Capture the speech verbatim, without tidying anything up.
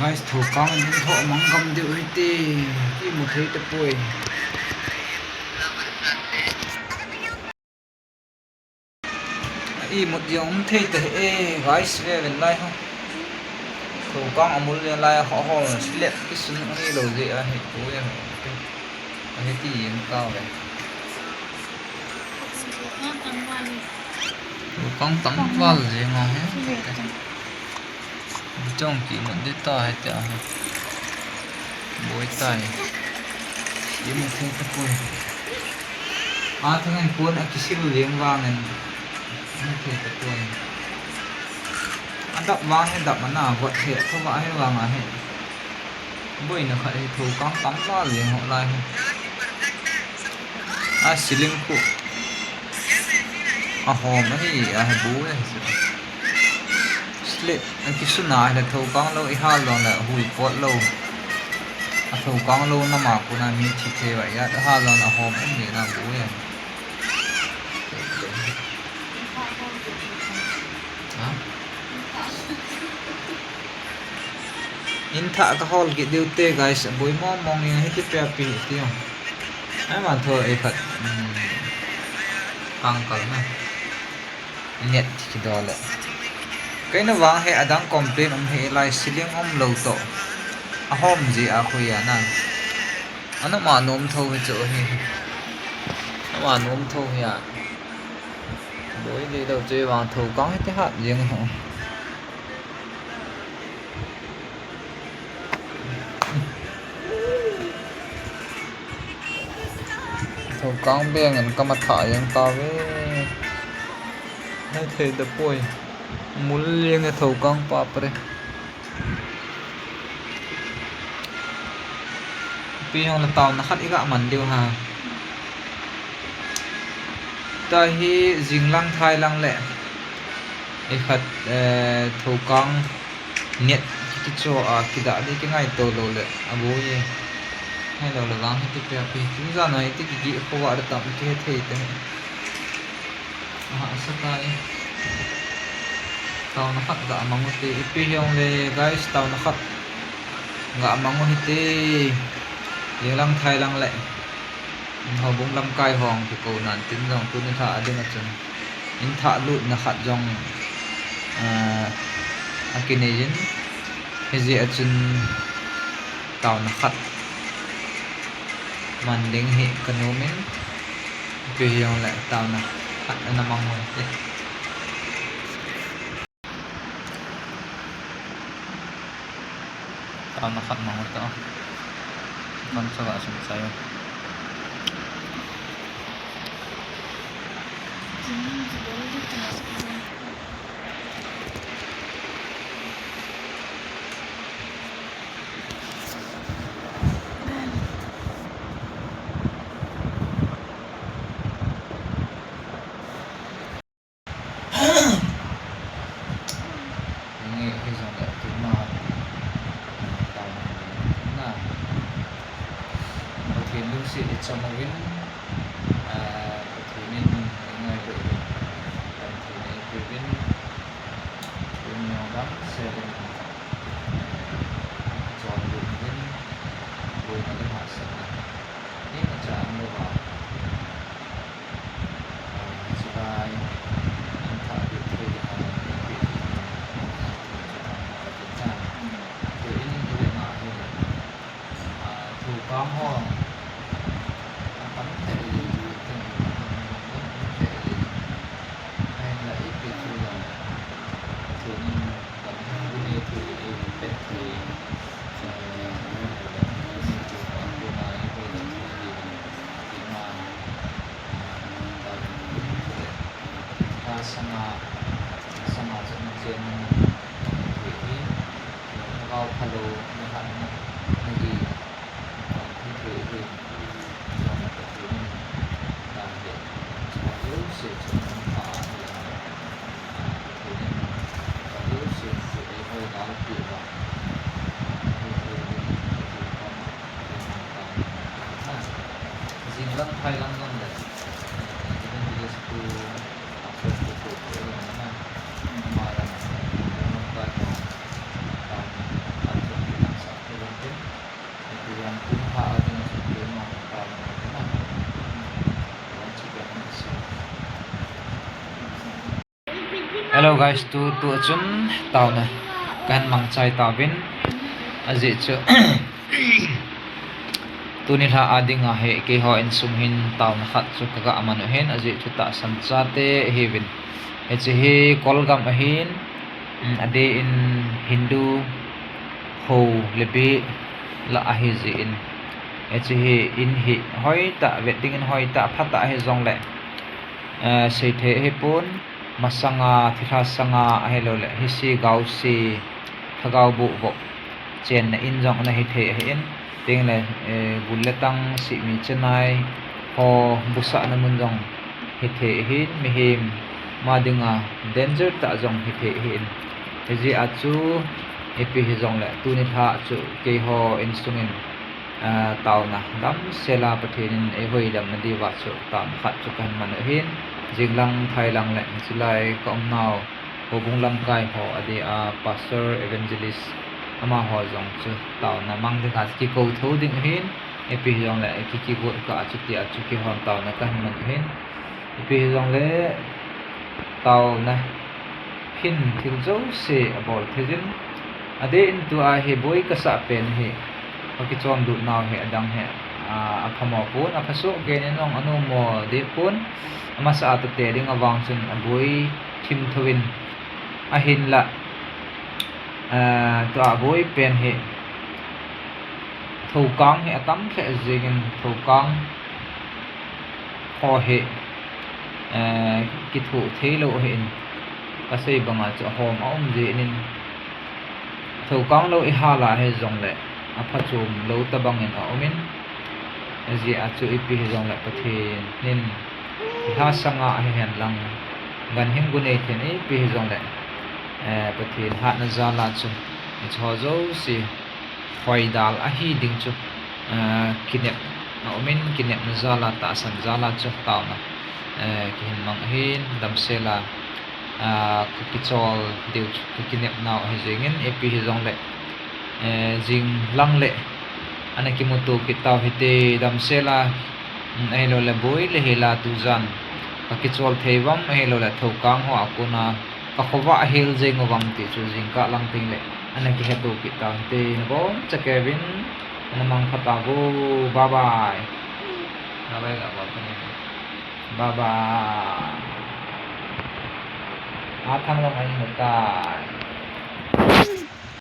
Guys, thoukang in thoh mang gam diu hite. Imu thei tapoi. Imut jong um thei tahih e, guys, ve ven lai ho. Thoukang amul le lai ho ho slap kisun ahilou jeh ahi, poi ahi. Ahi ti jeng tauve. Thoukang tam val jeng ahi. Chong kimu ding ta hite ahi. Boi tai. Imu thei tapoi. Athang in pon akisil jeng vangin. Imu thei tapoi. Adap vang hi dap ana, vot hi, thova hi vang ahi. Boina khat hi thoukang tam val jeng ho lai hi. A ceiling khu ahom ahi, ahi bu ahi. Slap, akisun a ahile thoukang lou ihal jongle hui pot lou. Athoukang lou nama kona mi thi thei uva, ihal jongle ahom um jeh in abu ahi. Ha? In thah kahol kit diu te, guys, aboi mong mong jeng hiti pia pi ti jong. Ai ma tho ei khat, um, kangkal na. Net kidol le. Keina vang hi adang complain um hih lai, ceiling umlou toh. Ahom jeh a khu ahi na. Ana ma nom tho hi chu hi. Ana ma nom tho hi a. Boi lelou chu vang thoukang hiti hat jeng ho. Thoukang beng in kama thah jeng tauve. Hai thei tapoi. Mul jeng e thoukang papre. Ipi jongle taona khat iga man diu ha. Tahi jinglang thailang le. Ikhat, eh, thoukang net kicho a kidah ding kingaito lou le. Aboi e. Ngailou le vang hiti pia pi. Tun jan a iti kigih khova da tam kihe thei te. Aha, asa tai. Taona khat ga mang u te, ipi hijongle, guys, taona khat ga mang u hite. Jinglang thailang le. Houbung lamkai hung kikou nan tin jong tuni thah a ding a chun. In thah lutna khat jong, ah, akinei in. Hijeh a chun taona khat man ding hi kanom in. Ipi hijongle taona khat ana mang u hite. Taona khat mang u ta. Kan sa ga sum sai. Nge hijongle keima, eh, taona na. Pathen lungset ichang uvin, ah, Pathen in eingailut uvin, Pathen in eipeuvin, tuni jong damsel in, eh, chonlut uvin, boina le hahsatna imacha umlouva. Chulai, in thah lut thei ding a, in thah lut thei ding a, tu in i vet na hi, ah, thoukang ho, a tam thei, thei, thei, ahinla ipi thu jong, thu in, kan in, thu in, i vet thei, eh, thu in, thu in, Sanga, sanga chun chen, lhagao phalou, nahat na, nagi, Jinglang thailang lang le, even village to, after to, to, to, to, to, to, to, to, to, to, to, Guys, tu, tu chun taona kahin mangchai tauvin. Ajeh chu tuni lha a dinga hi keiho insung hin taona khat chu kaga man u ahin, ajeh chu tahsan chate ahiuvin. Hiche hi Kolgam ahin, um, adeh in Hindu ho le beh lah ahi jeh in. Hiche hi in hi hoitah, vet dingin hoitah, phatah ahi jongle, eh, seithei ahipon, masanga, thilha sanga ahilouleh hise gaose, lhagao boh vop chenna in jong ana hithei ahin, tengle, eh, gul le tang, sihmi chenai ho busahna mun jong hithei ahin, mihem ma dinga danger tah jong hithei ahin. Hijeh a chu ipi hijongle tuni lha chu keiho insungin, ah, taona damsela Pathen in eihoidamna diuva chu taona khat chu kahin man u ahin, jinglang thailang le hiche lai kaumnau houbung lamkai ho adeh a Pastor, Evangelist, amaho jong chu taona mang dinga kikou thou ding ahin, ipi hijongle ki, kigot kah a chutia chu keihon taona kahin man u ahin. Ipi hijongle taona hin thil jouse abol thei jin, adeh in tua hi boi kasah pen hi, kakichon lut nau hi adang hi, a, aphamo pon, aphasoh gen in jong anommo deh pon, amasa a tote ding avang chun aboi thim thouvin, ahinla, a, tua boi pen hi thoukang hi atam lheh jengin, thoukang ho hi, eh, kithoh theilou ahin, kasei banga chu ahom aum jeh in, thoukang lou ihal a hijongle aphachom lou tobangin aumin, hijeh a chu ipi hijongle Pathen in lha sanga ahihen lang, ganhing gu nei then ipi hijongle, eh, Pathen hatna jal a chu hicheho jouse hoidal ahi ding chu, eh, kinep aumin, kinepna jal a, tahsan jal a chu taona, eh, kahin mang ahin, damsela, ah, kakichol diu chu kakinep nau ahi jengin, ipi hijongle, eh, jinglang le ana kimuto kit tau hite, damsela, um, ahiloule boi le hela tujan kakichol thei uvam, ahiloule thoukang ho a kona kakhovah ahel jeng uvam ti chu jingkah lang tengle ana kiheto kit tau hite, nabonchauvin ana mangpha tauvo, bye bye. Bye bye gabol tauhite. Bye bye. Athang lang ahin tai.